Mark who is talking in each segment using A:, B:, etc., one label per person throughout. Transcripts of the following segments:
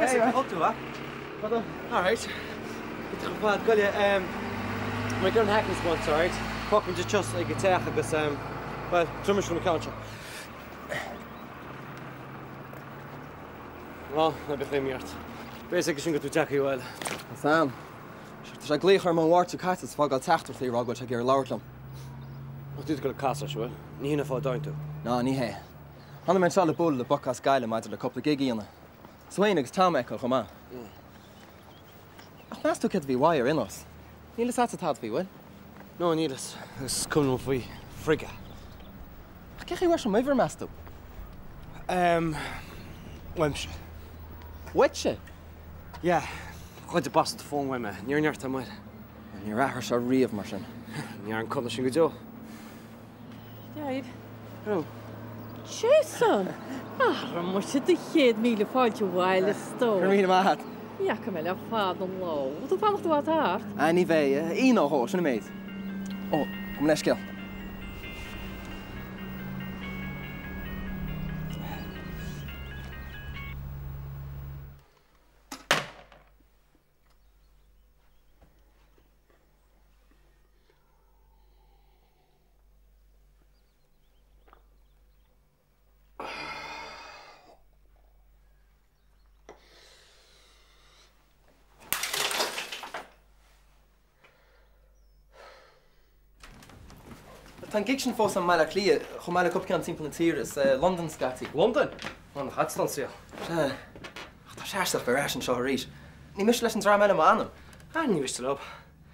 A: Jason, cén chaoi a bhfuil tú, a? Alright. Iontach ar fad, goile, em, mé ag an Hackney's once, alright? Fágfaidh muid anseo ag an teach agus, em, bhuel, tabharfaidh mise an ceann seo. Lá, ná bíodh aon imní ort. Beidh a fhios aige sin go bhfuil tú tagtha abhaile.
B: Tá Sam. Tá sé ag glaoch orm ón Mháirt seo caite is ag fágáil teachtaireachtaí ag rá go bhfuil sé ag iarraidh labhairt liom.
A: Ach tú ag dul ag casadh leis, bhfuil? Ní hin an fáth a dtáinig tú.
B: Ná, ní hé. Tháinig mé anseo le bualadh le boc as Gaillimh maidir le cúpla gig a dhéanamh. Is Wayne agus Tom a fheiceáil chomh maith. Ach meas tú céard a bhí uaidh ar aon nós? Níl fhios a'dsa tada faoi, bhfuil?
A: No, níl fhios. Agus is cuma liom faoi. Frig é.
B: Ach cén chaoi a bhfuair sé m'uimhir, meas tú?
A: Ehm, uaimse.
B: Uaitse?
A: Yeah. Ghoid an bastard do fón uaim é. Níor neartaigh mé.
B: Níor athraigh sé riamh mar sin.
A: Ní athraíonn codladh sin go deo.
C: Dia dhaoibh. Hello. Jason! A mhuise do chéad míle fáilte abhaile, a stór.
B: Go raibh míle maith agat.
C: Ní fhaca mé le fada an lá thú. Bhfuil tú fanacht i bhfad thart?
B: Ah, ní bheidh. Oíche nó dhó, sin an méid. Ó, gabh mo leithscéal. Tá an gig sin fós i mBaile Átha Cliath, chomh maith le cúpla ceann timpeall na tíre, is Londain scaití.
A: Londain? Ó, nach ait an saol.
B: Sea. Ach tá sé aisteach bheith ar ais anseo arís. Ní miste leis an dream eile m'ainm.
A: Ah, ní miste leo.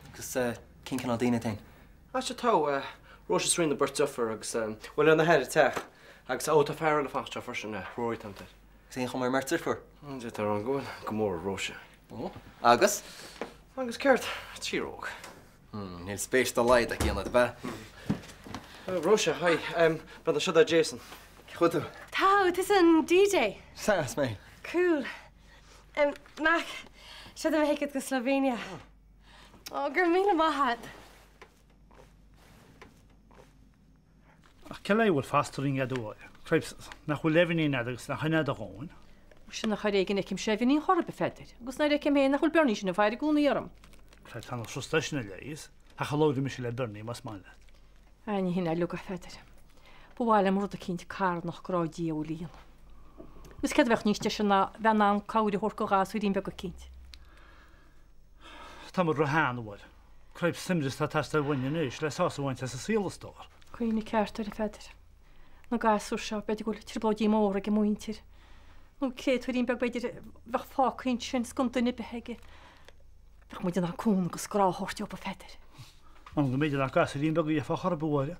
B: Agus cén cineál daoine iad féin?
A: Ah, sea, tá Róise is Ríona beirt deirfiúr agus, bhuel, lena hathair an teach. Agus, ó, tá fear eile fanacht anseo freisin, Rory an t-ainm air.
B: Agus aon chuma ar an mbeirt deirfiúr?
A: D'fhéadfá a rá go bhfuil, go mór ar Róise.
B: Ó, agus?
A: Agus céard? Tír óg.
B: Níl spéis dá laghad aici ionat, ab
A: ea? Róise, hi. Bhuel, seo é Jason.
B: Cén chaoi a bhfuil tú?
D: Tá, tusa an DJ?
B: Sea, is mé.
D: Cool. Mac, seo do mo thicéad go Slovenia. Ó, go raibh míle maith agat.
E: Ach cé leis a bhfuil fostar ag a Mháire? Cripes, nach bhfuil Eibhnín agat agus nach in é do dhóthain?
C: Sin nach ar éigean a fheicimse Eibhnín chor ar bith, a Pheadair. Agus nuair a fheicim é, nach bhfuil Bernie sin ag faire i gcónaí orm?
E: Cripes, tá na trustai sin a leigheas, ach a labhraíonn mise le Bernie más maith leat.
C: Á, ní hin uilig, a Pheadair. Ba mhaith liom rud eicínt carthanach grá diabhail a dhéanamh. Agus céard a bheadh níos deise ná bheith in ann cabhair a thabhairt do ghasúirín beag eicínt?
E: Tá muid róshean, a Mháire. Cripes, suaimhneas atá ag teastáil uainn anois le sásamh a bhaint as an saol, a stór.
C: Cuimhne ceart air, a Pheadair. Na gasúir seo, b'fhéidir go bhfuil trioblóidí móra ag a muintir. Nó créatúirín beag b'fhéidir a bheadh fágtha ansin 's gan duine ar bith aige. Bheadh muid in ann cúnamh agus grá a thabhairt dóibh, a Pheadair.
E: M'anam go mb'fhéidir nach gasúirín beag a gheofá chor ar bith, a Mháire.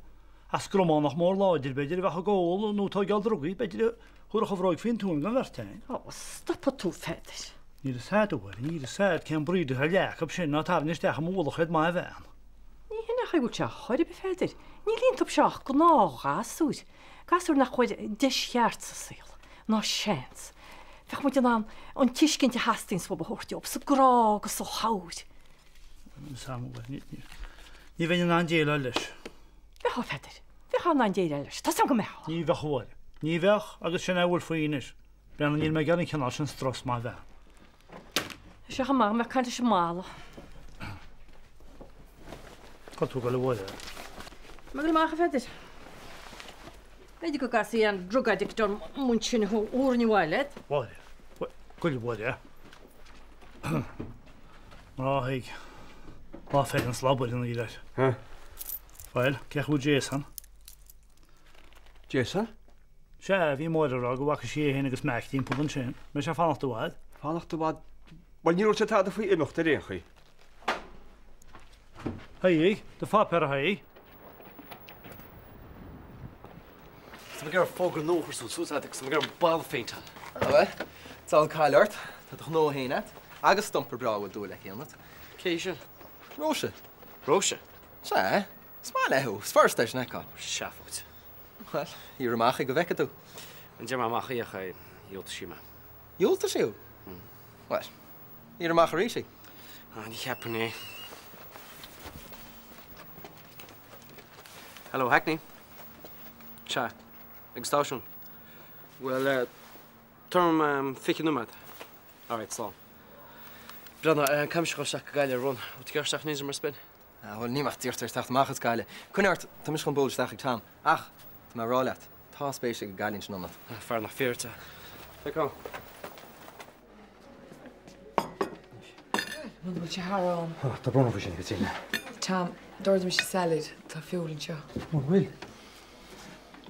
E: Ach scrománach mór láidir, b'fhéidir, a bheadh ag ól nó ag tóigeáil drugaí, b'fhéidir, a thabharfadh a bhróig faoin tóin don bheirt againn.
C: Ó, stopfaidh tú, a Pheadair.
E: Níl fhios a'd, a Mháire, níl fhios a'd cén breed atá leath acu sin ná tarraing isteach i m'ualach iad maith a bhean.
C: Ní hin é an chaoi a bhfuil sé chor ar bith, a Pheadair. Níl iontu seo ach gnáthghasúir. Gasúir nach bhfuair deis cheart sa saol, ná seans. Bheadh muid in ann an tuiscint a theastaíonns uathu a thabhairt dóibh, sa grá agus sa chabhair.
E: Níl fhios a'm, a Mháire, ní bheinn in ann déileáil leis.
C: Bheifeá, a Pheadair. Bheifeá in ann déileáil leis. Tá 's a'm go mbeifeá.
E: Ní bheadh, a Mháire. Ní bheadh agus sin é a bhfuil faoi anois. Breathnaigh, níl mé ag iarraidh an cineál sin strus, maith a bhean.
C: Tá sé chomh maith go mbeadh caint leis an mballa.
E: Cá bhfuil tú ag dul a Mháire?
C: Tá mé ag dul amach, a Pheadair. B'fhéidir go gcasfaidh an drug addict orm ansin a thabharfainn abhaile iad.
E: Mháire. Goil a Mháire. Ná thuig. Ná feil an slab ar an aoir air. Bhuel, cén chaoi a bhfuil Jason?
A: Jason?
E: Sea, bhí Máire ag rá go bhfaca sí é féin agus Mac timpeall ansin. Mbeidh sé ag fanacht i bhfad?
A: Fanacht i bhfad? Bhuel, ní dúirt sé tada faoi imeacht ar aon chaoi.
E: A Thaidhg, do pháipéar a Thaidhg.
A: Tá mé ag iarraidh fógra nua a chur suas suas agus tá mé ag iarraidh an balla a phéinteáil.
B: Bhuel, deabhal an caill ort. Tá do ghnó féin agat. Agus stumper breá a bhfuil dúil aici ionat.
A: Cé hí sin?
B: Róise.
A: Róise?
B: Sea. Is maith léi thú. Is furasta é sin a fheiceáil.
A: Seafóid.
B: Bhuel, iarr amach í go bhfeice tú.
A: An d'iarr mé amach í ach dhiúltaigh sí mé.
B: Dhiúltaigh sí thú? Bhuel, iarr amach arís í.
A: Ah, ní cheapfainn é. Hello, Hackney. Sea, ag an stáisiún. Bhuel, eh, táim 20 nóiméad. Alright, slán. Breathnaigh, caithfidh mise a dhul isteach go Gaillimh ar run. Bhfuil tú ag gabháil isteach in éindí ar spin?
B: Ah, bhuel, níl mé ach díreach tar éis teacht amach as Gaillimh. Coinnigh ort, tá mise chun bualadh isteach ag Tom. Ach, tá mé ag rá leat, tá spéis ag an gcailín sin ionat.
A: Ah, fear nach fíor duit é. Feiceáil.
F: Muna bhfuil sé thar am.
G: Ah, tá brón orm faoi sin, Caitríona.
F: Tom, d'ordaigh mise salad, tá feoil anseo.
G: Ó, bhfuil?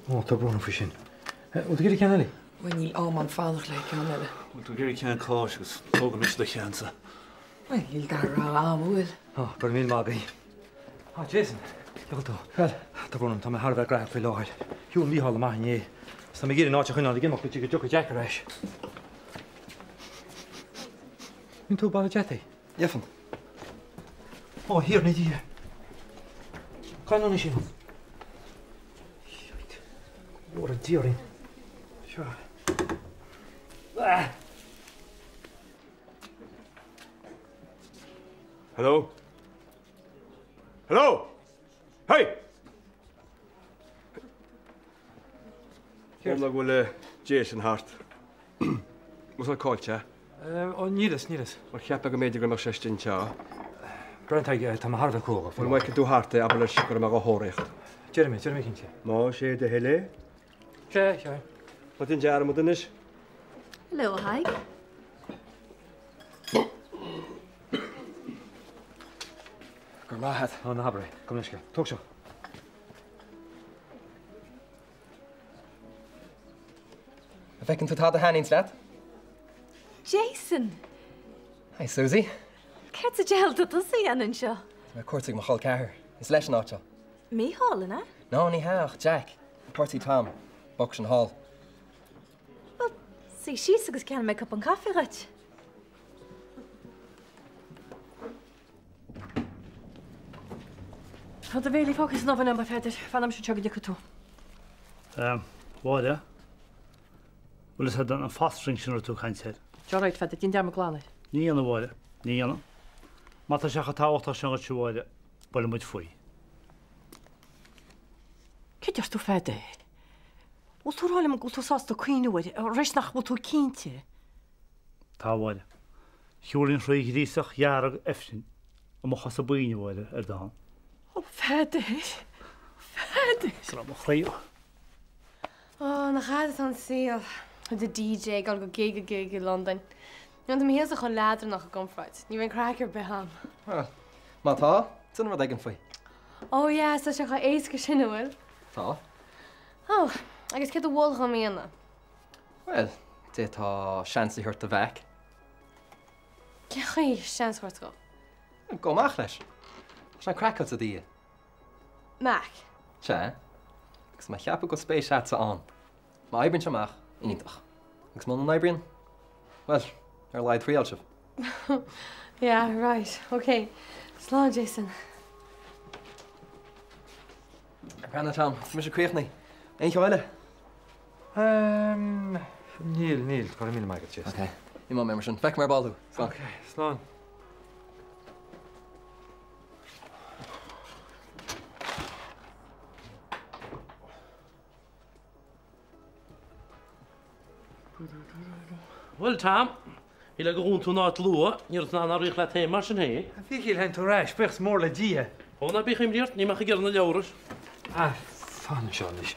G: Ó, tá brón orm faoi sin. Bhfuil tú ag iarraidh ceann eile?
F: Bhuel, níl am a'm fanacht le ceann eile.
E: Bhfuil tú ag iarraidh ceann cáis agus tógfaidh mise do cheannsa.
F: Bhuel, níl dara rogha a'm, an bhfuil?
G: Ó, go raibh míle maith agaibh. Á, Jason, cén chaoi a bhfuil tú? Bhuel, tá brón orm, tá mé thar a bheith graitheach faoi láthair. Shiúil Mícheál amach inné. Is tá mé ag iarraidh an áit a choinneáil ag imeacht go dtí go dtiocfaidh Jack ar ais. An tú ag bailiú deataigh?
B: Dheamhan.
G: Ó, a Thiarna Dia. Cá ndearna sin? Shite. Go bhfóire Dia orainn. Seo. Ah!
H: Hello? Hello? Hey! Cén go bhfuil Jason thart? Bhfuil sé caillte?
G: Ó, níl fhios, níl fhios.
H: Mar cheap mé go mb'fhéidir go mbeadh sé istigh anseo.
G: Breathnaigh, tá mé thar a bheith cruógach.
H: Bhuel, má fheiceann tú thart é, abair leis go raibh mé dhá thóraíocht.
G: Déarfaidh mé, déarfaidh mé cinnte.
H: Más é do thoil é.
G: Sea, sea.
H: Ná déan dearmad anois.
I: Hello, a Thaidhg.
B: Go raibh maith agat.
G: Ó, ná habair é. Gabh mo leithscéal. Tóg seo.
B: An bhfeiceann tú tada a thaitníonns leat?
I: Jason!
B: Hi Susie.
I: Céard sa diabhal tá tusa a dhéanamh anseo?
B: Tá mé ar cuairt ag mo chol ceathar. Is leis an áit seo.
I: Mícheál, an ea?
B: No, ní hea ach Jack. Páirtí Tom. Boc sin thall.
I: Bhuel, suigh síos agus ceannóidh mé cupán caife dhuit.
C: Tá do bhéilí fágtha san oven a'm, a Pheadair. Fanfaidh mise anseo go dtiocfaidh tú.
E: A Mháire, bhfuil fhios a'd an fostering sin a raibh tú ag caint air?
C: Alright, Pheadair, déan dearmad glan air.
E: Ní dhéanfaidh, a Mháire, ní dhéanfaidh. Má tá sé chomh tábhachtach sin dhuit, a Mháire, buailfidh muid faoi.
C: Céard a deir tú, Pheadair? Bhfuil tú ag rá liom go bhfuil tú sásta cuimhneamh air, arís nach bhfuil tú cinnte?
E: Tá, a Mháire. Shiúlfainn thrí ghríosach dhearg ifrinn i mo chosa boinn, a Mháire, ar do shon.
C: Ó, Pheadair! Pheadair!
E: Grá mo chroí.
D: Ó, nach ait atá an saol. I do DJ ag dul go gig go gig i Londain. Tá mo shaolsa chomh leadránach i gcomparáid. Ní bhíonn craic ar bith a'm.
B: Bhuel, má tá, déan rud éigin faoi.
D: Ó yeah, tá sé chomh éasca sin, an bhfuil?
B: Tá.
D: Ó, agus céard a mholfá dom a dhéanamh?
B: Bhuel, d'fhéadfá seans a thabhairt do Mhac.
D: Cén chaoi seans a thabhairt dó?
B: Gabh amach leis. Tá sé craiceáilte i do dhiaidh.
D: Mac.
B: Sea. Agus má cheapann go bhfuil spéis a'dsa ann. Má oibríonn sé amach, iontach. Agus muna n-oibríonn, bhuel, ar a laghad thriail sibh.
D: Yeah, right. Ok. Slán, Jason.
B: Breathnaigh, Tom, tá mise críochnaithe. Aon cheo eile?
G: Ehm, níl, níl, go raibh míle maith agat, Jason.
B: Ok, imeoidh mé mar sin. Feicfidh mé ar ball thú. Slán.
G: Ok, slán.
J: Bhuel, Tom, shílfeá gur dhún tú an áit luath, ní raibh tú in ann ná rith leat féin mar sin féin.
G: A Mhíchíl, théann tú ar ais, buíochas mór le Dia.
J: Ó, ná bíodh imní ort, níl mé ach ag iarraidh na leabhar.
G: Ah, fan anseo anois.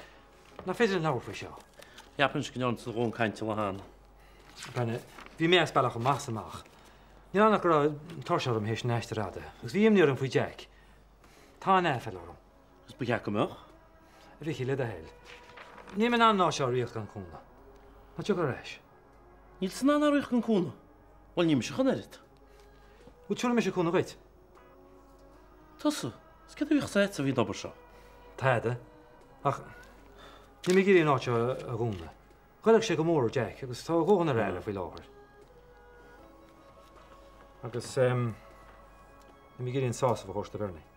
G: Nach féidir linn labhairt faoi seo?
J: Cheapfainnse go ndearna tú do dhóthain cainte an lá cheana.
G: Breathnaigh, bhí mé as bealach amach is amach. Níl ann ach go raibh tuirse orm théis an aistir fhada, agus bhí imní orm faoi Jack. Tá an aiféala orm.
J: Agus ba cheart go mbeadh.
G: A Mhíchíl, le do thoil. Níl mé in ann an áit seo a ritheacht gan cúnamh. Ná tiocfaidh ar ais.
J: Níl tú in ann a ritheacht gan cúnamh. Bhuel, níl mise ach an oiread.
G: Bhuel, tabharfaidh mise cúnamh dhuit.
J: Tusa? Is céard a bheadh agatsa faoin obair seo?
G: Tada. Ach níl mé ag iarraidh an áit seo a dhúnadh. Ghoillfeadh sé go mór ar Jack agus tá a dhóthain ar aire faoi láthair. Agus níl mé ag iarraidh an sásamh a thabhairt do Bhernie.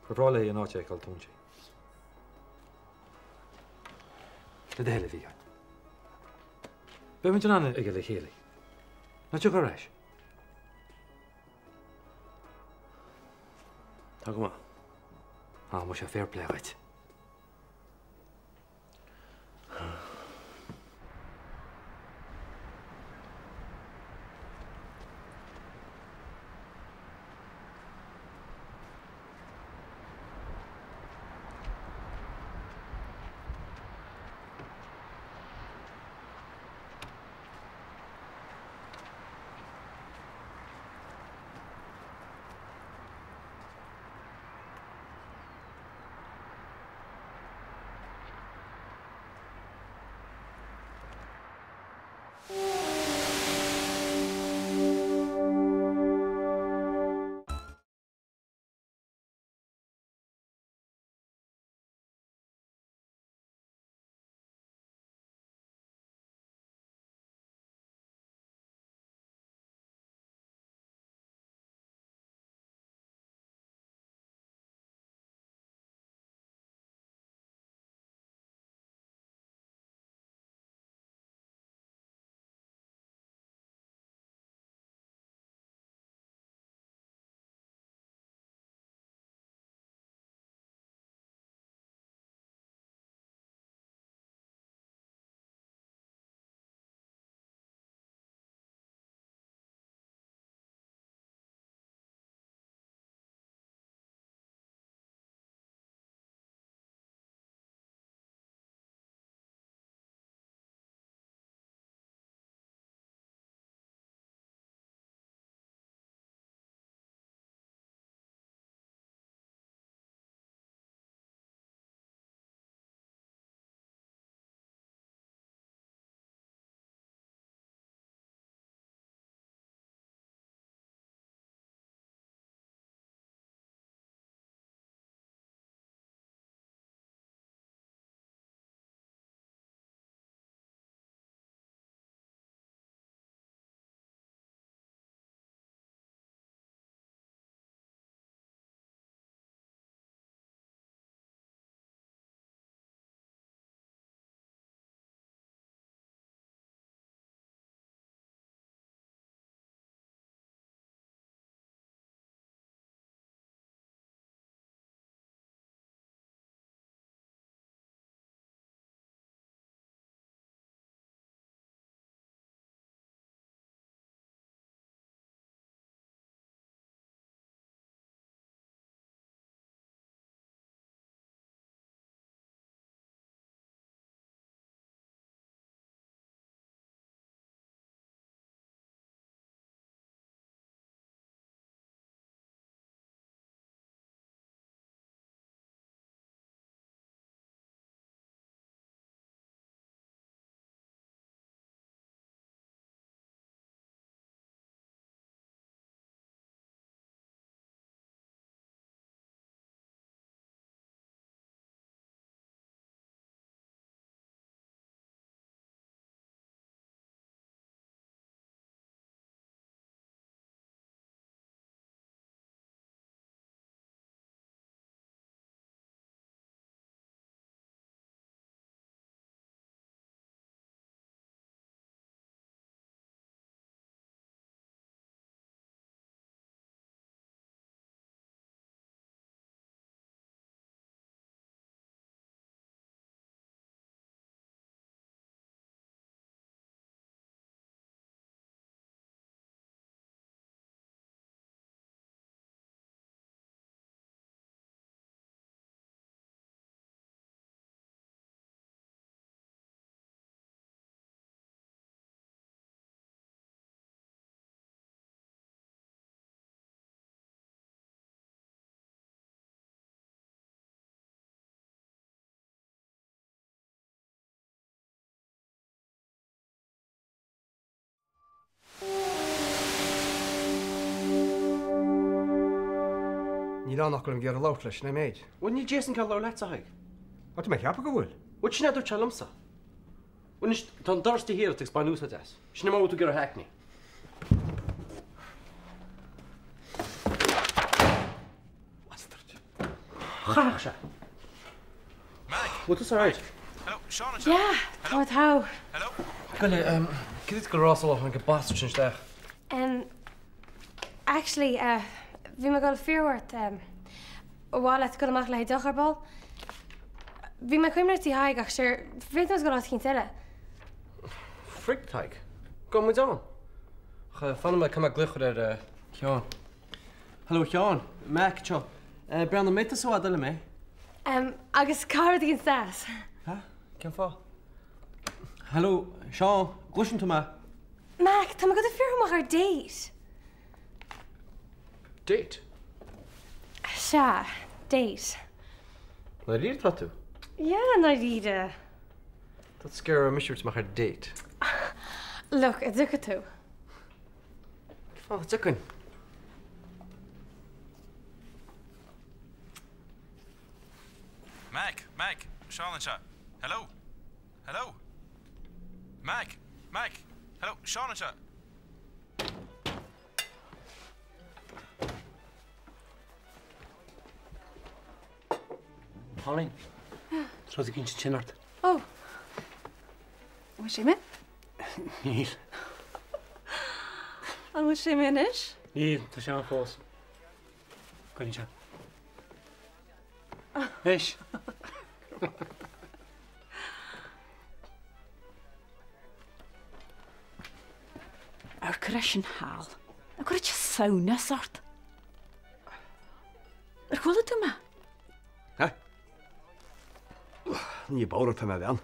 G: Gur bhreá léi an áit a fheiceáil dúnta. Le do thoil, a Mhíchíl. Beidh muid in ann a fháil le chéile. Ná tiocfaidh ar ais.
J: Tá go maith.
G: Á, muise, fair play dhuit.
H: Níl ann ach go bhfuilim ag iarraidh labhairt leis, sin é an méid.
A: Bhuel, níl Jason ag iarraidh labhairt leatsa, a Thaidhg.
H: Á, tá mé ag ceapadh go bhfuil.
A: Bhuel, sin é a dúirt sé liomsa. Bhuel, anois, tá an doras taobh thiar ort agus bain úsáid as. Sin é mar a bhfuil tú ag iarraidh Hackney. Bastard. Chaithfeadh sé. Bhfuil tusa alright?
D: Yeah, tá mé togha.
A: Goile, cad é go raibh sula tháinig an bastard sin isteach?
D: Em, actually, eh, bhí mé ag dul fiafraí ort, em, ar mhaith leat dul amach le haghaidh deoch ar ball? Bhí mé ag cuimhneamh ar tí Thaidhg ach sure, féadfaidh muid dul áit eicínt eile.
A: Frig Tadhg. Gabhfaidh muid ann. Ach fan nóiméad, caithfidh mé glaoch a chur ar Sheán. Hello a Sheáin, Mac anseo. Breathnaigh, an mbeidh tusa i bhfad eile mé?
D: Em, agus caithfidh rud éigin deas.
A: Ha? Cén fáth? Hello, Seán, gcloiseann tú mé?
D: Mac, tá mé ag dul do fiafraí amach ar date.
A: Date?
D: Sea, date.
A: Ndáiríre atá tú?
D: Yeah, ndáiríre.
A: Tá tú scared mise a thabhairt amach ar date.
D: Look, an dtiocfaidh tú?
A: Cén fáth nach dtiocfainn?
K: Mac, Mac, Seán anseo. Hello? Hello? Mac, Mac, Hello, Seán anseo.
J: Pauline, tá rud éicint tinn ort.
I: Ó! An bhfuil sé imithe?
J: Níl.
I: An bhfuil sé imithe anois?
J: Níl, tá sé ann fós. Cuireann sé. Anois!
C: Amharc air sin thall. An gcuirfeadh sé samhnas ort? Ar chuala tú mé?
H: Ha? Ní bodhar atá mé a bhean.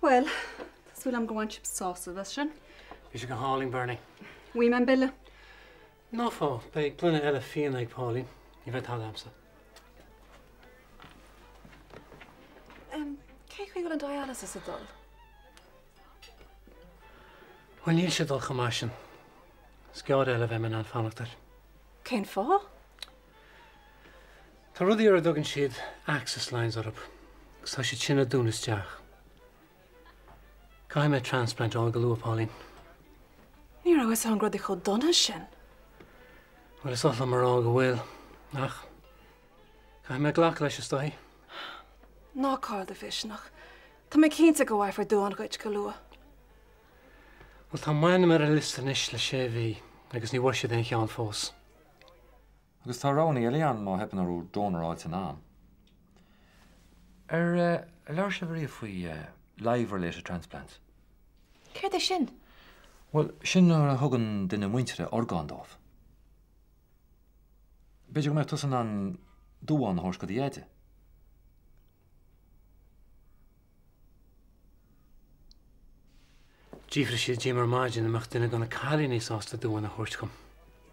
L: Bhuel, tá súil agam gur bhain sibh sásamh as sin.
J: Bhí sé go hálainn, Bernie.
L: Bhfuair mé an bille.
J: Ná fág, beidh gloine eile fíona ag Pauline. Ní bheidh tada agamsa.
L: Cé chaoi bhfuil an dialysis ag dul?
J: Bhuel, níl sé ag dul chomh maith sin. Is gearr eile a bheidh mé in ann fanacht air.
L: Cén fáth?
J: Tá rudaí ar a dtugann siad access lines orthu agus tá siad sin ag dúnadh isteach. Caithfidh mé transplant a fháil go luath, Pauline.
L: Ní raibh fhios agam go raibh rudaí chomh dona sin.
J: Bhuel, is oth liom a rá go bhfuil, ach caithfidh mé glacadh leis, is dóigh.
L: Ná caill do mhisneach. Tá mé cinnte go bhfaighfear duán dhuit go luath.
J: Bhuel, tá m'ainm ar an liosta anois le sé mhí agus ní bhfuair siad aon cheann fós.
G: Agus tá roghanna eile ann má theipeann orthu donor a fháil san am. Ar labhair sibh ariamh faoi live related transplants?
I: Céard é sin?
G: Bhuel, sin nuair a thugann duine muinteartha orgán dóibh. B'fhéidir go mbeadh tusa in ann duán a thabhairt go do dheaide.
J: D'fhiafraigh siad díom ar maidin an mbeadh duine de na cailíní sásta duán a thabhairt dhom.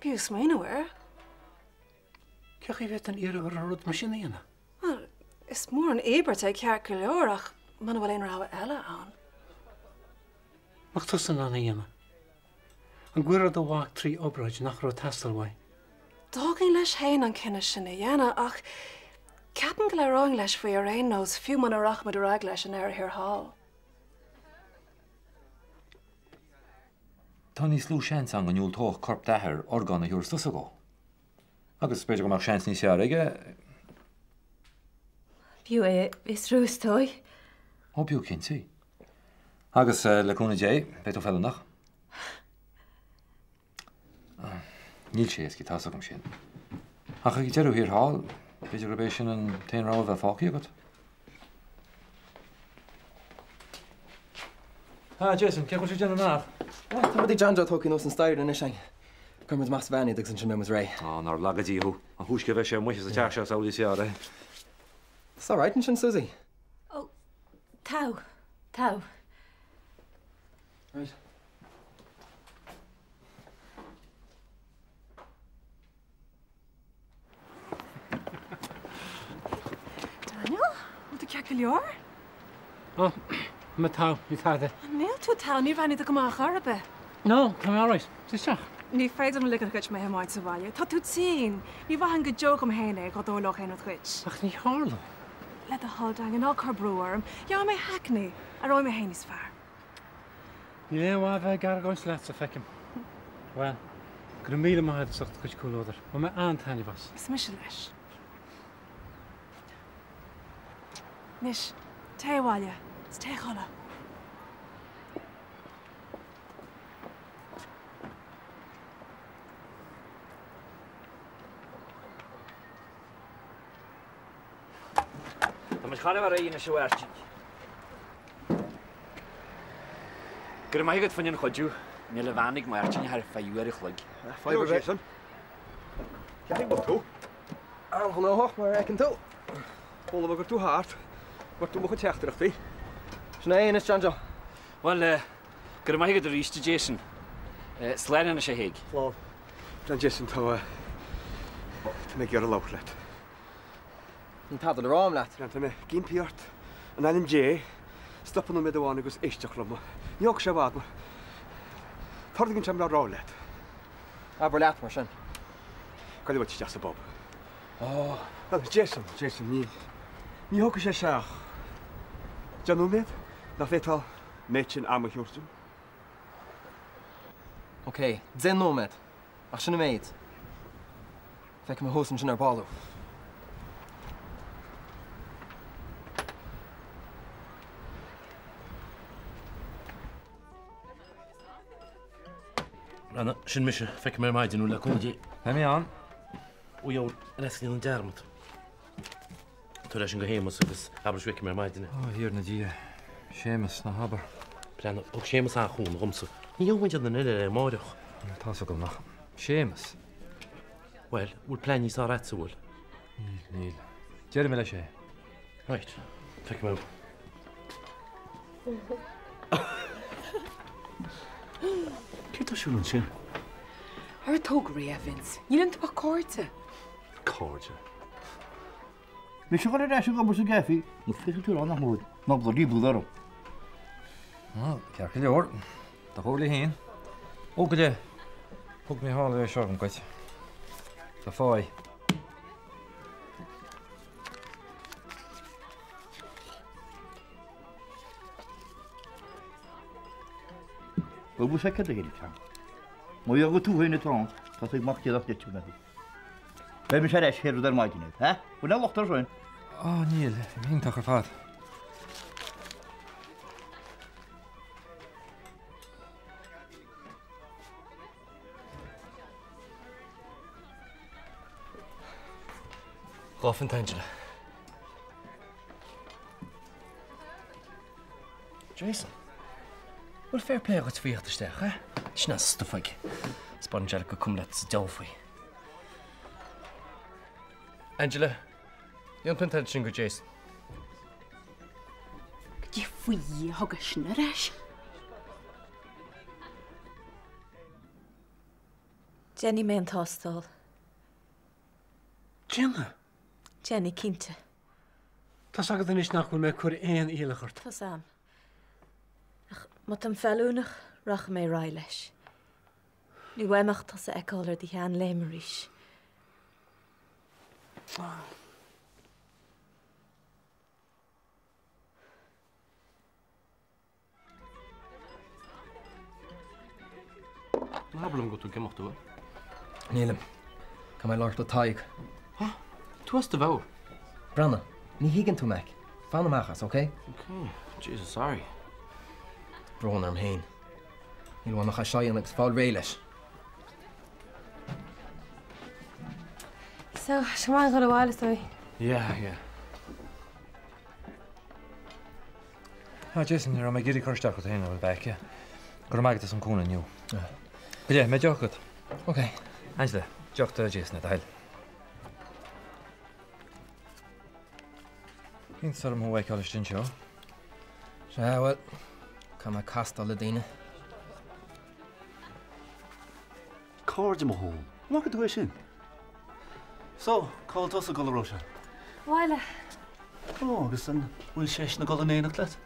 L: B'fhiú smaoineamh air.
J: Cé chaoi a bhféadfainn iarraidh orthu rud mar sin a dhéanamh?
L: Bhuel, is mór an íobairt é ceart go leor ach muna bhfuil aon rogha eile ann.
J: Mbeadh tusa in ann é a dhéanamh? An gcuirfeá do mhac trí obráid nach raibh ag teastáil uaidh?
L: D'fhágfainn leis féin an cinneadh sin a dhéanamh ach ceapaim go labhróinn leis faoi ar aon nós, fiú muna rachaimid ar aghaidh leis i ndeireadh thiar thall.
G: Tá níos lú seans ann go ndiúltódh corp d'athar orgán a thabharfas tusa dhó. Agus b'fhéidir go mbeadh seans níos fearr aige.
I: B'fhiú é a fhiosrú is dóigh.
G: Ó, b'fhiú cinnte. Agus le cúnamh Dé, beidh tú feiliúnach. Níl sé éasca, tá's agam sin. Ach ag deireadh thiar thall, b'fhéidir gurb é sin an t-aon rogha a bheadh fágtha agat.
A: Ah, Jason, cén chaoi bhfuil sibh ag déanamh amach? Tá rudaí John Joe tógtha anuas an staighre anois againn. Cuirfidh muid amach sa veain iad agus ansin beidh muid réidh.
G: Á, nár laga Dia thú. An túisce a bheidh sé amuigh as an teach seo is amhlaidh is fearr é.
B: It's all right ansin, Susie.
I: Ó, togha, togha.
A: Right.
L: Daniel, bhfuil tú ceart go leor?
J: Ó, tá mé togha, ní tada.
L: Níl tú togha, níor bhreathnaigh tú go maith ar chor ar bith.
J: No, tá mé alright. Suigh isteach.
L: Ní féidir liom ligean dhuit mé a thiomáint abhaile. Tá tú tinn. Ní mhaithfinn go deo dhom féin é dhá dtarlódh aon rud dhuit.
J: Ach ní tharlóidh.
L: Le do thoil, Daingean, ná cuir brú orm. Gheobhaidh mé hackney. Aireoidh mé féin níos fearr.
J: Níl aon mhaith a bheith ag argóint leatsa, feicim. Bhuel, go raibh míle maith agat as ucht do chuid comhluadair. Bhain mé an-taitneamh as.
L: Is mise leis. Anois, téigh abhaile is téigh a chodladh.
M: Tá muid chóir a bheith réidh anois a Mháirtín. Go raibh maith agat fá choinne an chuidiú. Níl a bhean ag Máirtín ach ar feadh uair a chloig.
H: Fadhb ar bith. Cén chaoi a bhfuil tú?
B: An-ghnóthach, mar a fheiceann tú.
H: Chuala mé go raibh tú thart. Bhfuair tú mo chuid teachtaireachtaí?
B: Sin é anois, John Joe.
M: Bhuel, go raibh maith agat arís, a Jason. Slán anois, a Thaidhg.
H: Slán. John Jason, tá, tá mé ag iarraidh labhairt leat.
B: Níl tada le rá agam leat.
H: John, tá mé ag impí ort, in ainm Dé, stop nóiméad amháin agus éisteacht liom. Ní thógfaidh sé i bhfad, mar tá rud éigin agam le rá leat.
B: Abair leat, mar sin.
H: Gabh uait isteach sa bpub. Ó, bhuel, Jason, Jason, ní, ní thógfaidh sé ach 10 nóiméad, nach bhféadfá an méid sin ama a thabhairt dom?
B: Ok, 10 nóiméad, ach sin an méid. Feicfidh mé thuas ansin ar ball thú.
N: Breathnaigh, sin mise, feicfidh mé ar maidin thú le cúnamh Dé.
G: Beidh mé ann.
N: Ó dheabhail, an éascaíonn an dearmad. Tabhair é sin go Shéamus agus abair leis go bhfeicfidh mé ar maidin é.
G: Ó, a Thiarna Dia. Séamus, ná habair.
N: Breathnaigh, thug Séamus an-chúnamh dhomsa. Ní gheobhaidh muid aon duine eile air amáireach.
G: Tá's agam ach Séamus.
N: Bhuel, bhfuil plean níos fearr agatsa, bhfuil?
G: Níl, níl. Déarfaidh mé leis é.
N: Right, feicfidh mé.
E: Céard tá ar siúl ansin?
F: Ar tóg réidh, a Vince. Níl iontu ach cairde.
E: Cairde?
O: Mise a dhul ar ais ag obair sa gcaife, nó féadfaidh tú a rá nach mór ná bloody bother orm.
G: Bhuel, ceart go leor. Do chomhairle féin. Ó, gabh i leith. Thug Mícheál é seo agam dhuit. Do pháigh.
O: Bhuel, bhfuil sé cad a thuill, Tom? Má fhágann tú féin atá ann, tá tú ag mac Dé nach dteitfidh mé thú. Beidh mise ar ais chéad rud ar maidin, ha? Bhfuil aon locht air sin?
G: Á, níl. Iontach ar fad.
B: Dhá phunt Angela. Jason, bhfuil fair play dhuit faoi theacht isteach, eh? Sin as stuif ag. Spárann sé gur cuma leat sa diabhal faoi. Angela, déan punt eile sin go Jason.
I: Goidé faoi Dhia a thug é sin ar ais. Déanfaidh mé an tástáil.
J: Déanfaidh?
I: Déanfaidh, cinnte.
J: Tá's agat anois nach bhfuil mé ag cur aon iallach ort.
I: Tá's a'm. Ach má táim feiliúnach, rachaidh mé ar aghaidh leis. Ní uaim ach tusa a fheiceáil ar do sheanléim arís.
N: Ná habair liom go bhfuil tú ag imeacht uaim.
B: Nílim. Caithfidh mé labhairt le Tadhg.
N: Ha? Tú as do mheabhair.
B: Breathnaigh, ní thuigeann tú, Mac. Fan amach as, ok?
N: Ok. Jesus, sorry.
B: Brón orm féin. Níl uaim ach é seo a dhéanamh agus fáil réidh leis.
D: So, sé maith a dhul abhaile, is dóigh.
N: Yeah, yeah.
G: Ah, Jason, ní raibh mé ag iarraidh cur isteach ort féin a bhfuil baice. Go raibh maith agat as an gcúnamh inniu. Go deimhin, beidh deoch agat.
B: Ok.
G: Angela, deoch do Jason, le do thoil. Iontas orm thú a fheiceáil istigh anseo.
B: Sea, bhuel, caithfidh mé castáil le daoine.
E: Cairde mo thóin. An bhfaca tú é sin? So, cá bhfuil tusa ag dul a Róise?
D: Abhaile.
E: Ó, agus an bhfuil seisean ag dul in éineacht leat?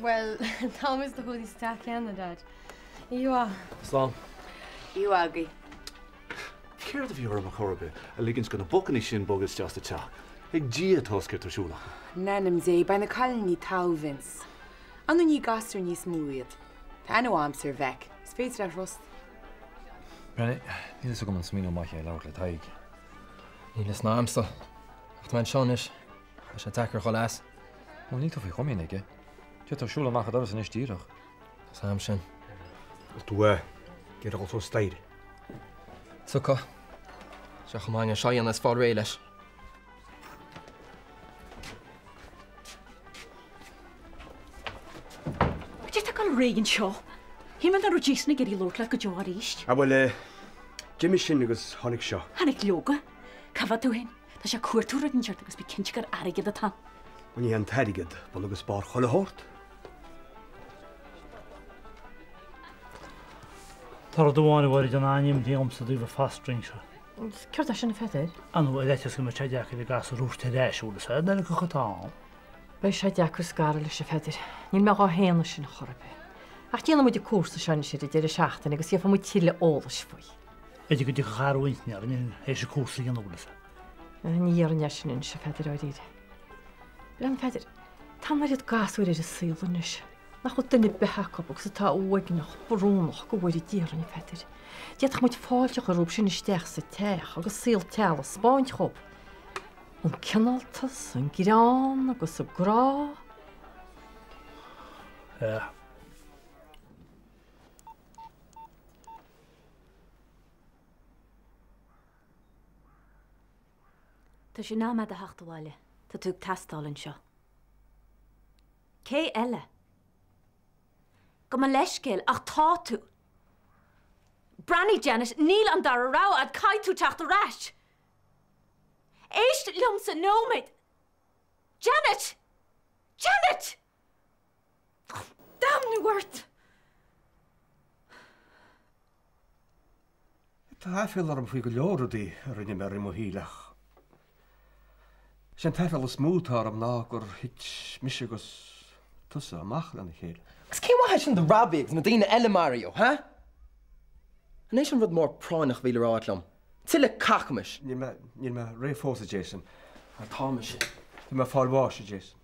D: Bhuel, táimid i do chónaí sa teach céanna, Dad. Oíche mhaith.
B: Slán.
F: Oíche mhaith agaibh.
P: Céard a bhí orm a chor ar bith a ligint do na bocannaí sin bogadh isteach sa teach? Ag Dia atá 'fhios céard tá ar siúl acu.
F: In ainm Dé, beidh na cailíní togha, Vince. Ar ndóigh ní gasúir níos mó iad. Tá aithne mhaith a'msa ar Mheic. Is féidir é a thrust.
G: Breathnaigh, níl fhios agam an smaoineamh maith é labhairt le Tadhg.
B: Níl fhios ná a'msa. Ach tá mé anseo anois. Tá sé deacair dhul as.
G: Bhuel, níl tú faoi chomaoin aige. D'fhéadfá siúl amach an doras anois díreach.
B: Tá 's a'm sin.
H: Bhfuil tú ag iarraidh dul suas staighre?
B: Tugtha. Sé chomh maith é seo a dhéanamh is fáil réidh leis.
C: Cad é atá ag dul ar aghaidh anseo? Shíl mé nach raibh Jason ag iarraidh labhairt leat go deo arís.
H: Ah bhuel, eh, d'imigh sin agus tháinig seo.
C: Tháinig leoga. Cá bhfad tú féin? Tá sé ag cuartú rud inteacht agus bí cinnte gur airgead atá ann.
H: Bhuel, ní hé an t-airgead bun agus barr chuile shórt.
E: Tá rud amháin a Mháire an-imní ormsa i dtaobh an fostering seo.
C: Céard é sin a Pheadair?
E: Ar ndóigh, ar fhaitíos go mbeadh sé deacair an gasúr a thabhairt ar ais, bhfuil fhios a'd, nuair atá ann.
C: Beidh sé deacair scaradh leis a Pheadair. Níl mé dhá shéanadh sin chor ar bith. Ach déanfaidh muid an cúrsa seo anois ar an deireadh seachtaine agus gheobhaidh muid tuilleadh eolais faoi.
E: B'fhéidir go dtiocfadh athrú intinne orainn théis an cúrsa a dhéanamh, bhfuil fhios a'd.
C: Ní dhéarfainn é sin anois a Pheadair, dháiríre. Breathnaigh a Pheadair, tá an oiread gasúir ar an saol anois nach bhfuil duine ar bith acu agus atá uaigneach, brónach, go bhfóire Dia orainn, a Pheadair. D'fhéadfadh muid fáilte a chur rompu sin isteach sa teach agus saol teaghlaigh a 'spáint dhób. An cineáltas, an greann agus an grá.
E: Yeah.
I: Tá sé in am a'd a theacht abhaile. Tá tú ag teastáil anseo. Cé eile? Gabh mo leithscéal, ach tá tú. Breathnaigh, Janet, níl an dara rogha a'd, caithfidh tú teacht ar ais. Éist liomsa nóiméad. Janet! Janet! Damnú ort!
H: Tá aiféala orm faoi go leor rudaí a rinne mé i rith mo shaoil ach is é an t-aiféala is mó atá orm ná gur thit mise agus tusa amach lena chéile.
B: Agus cén mhaith é sin do Robbie agus na daoine eile maraíodh, ha? An é sin an rud mór práinneach a bhí le rá agat liom? Tuilleadh cacamais!
H: Níl mé, níl mé réidh fós, a Jason.
B: Mar tá mise.
H: Tá mé ag fáil bháis, a Jason.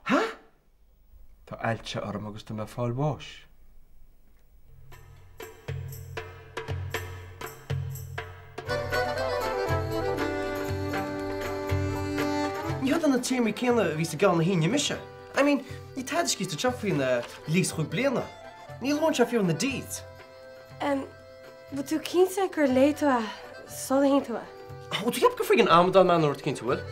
B: Ha?
H: Tá ailse orm agus tá mé ag fáil bháis.
B: Ní hiad na téarmaí céanna a bhí sa gceann a shínigh mise. I mean, níl tada scríte anseo faoin lease chúig bliana. Ní luann sé fiú na deeds.
D: Em, bhfuil tú cinnte gur léigh tú é sula shínigh tú é?
B: Ó, tú cheap gur friggin' amadán mé nó rud eicínt, an bhfuil?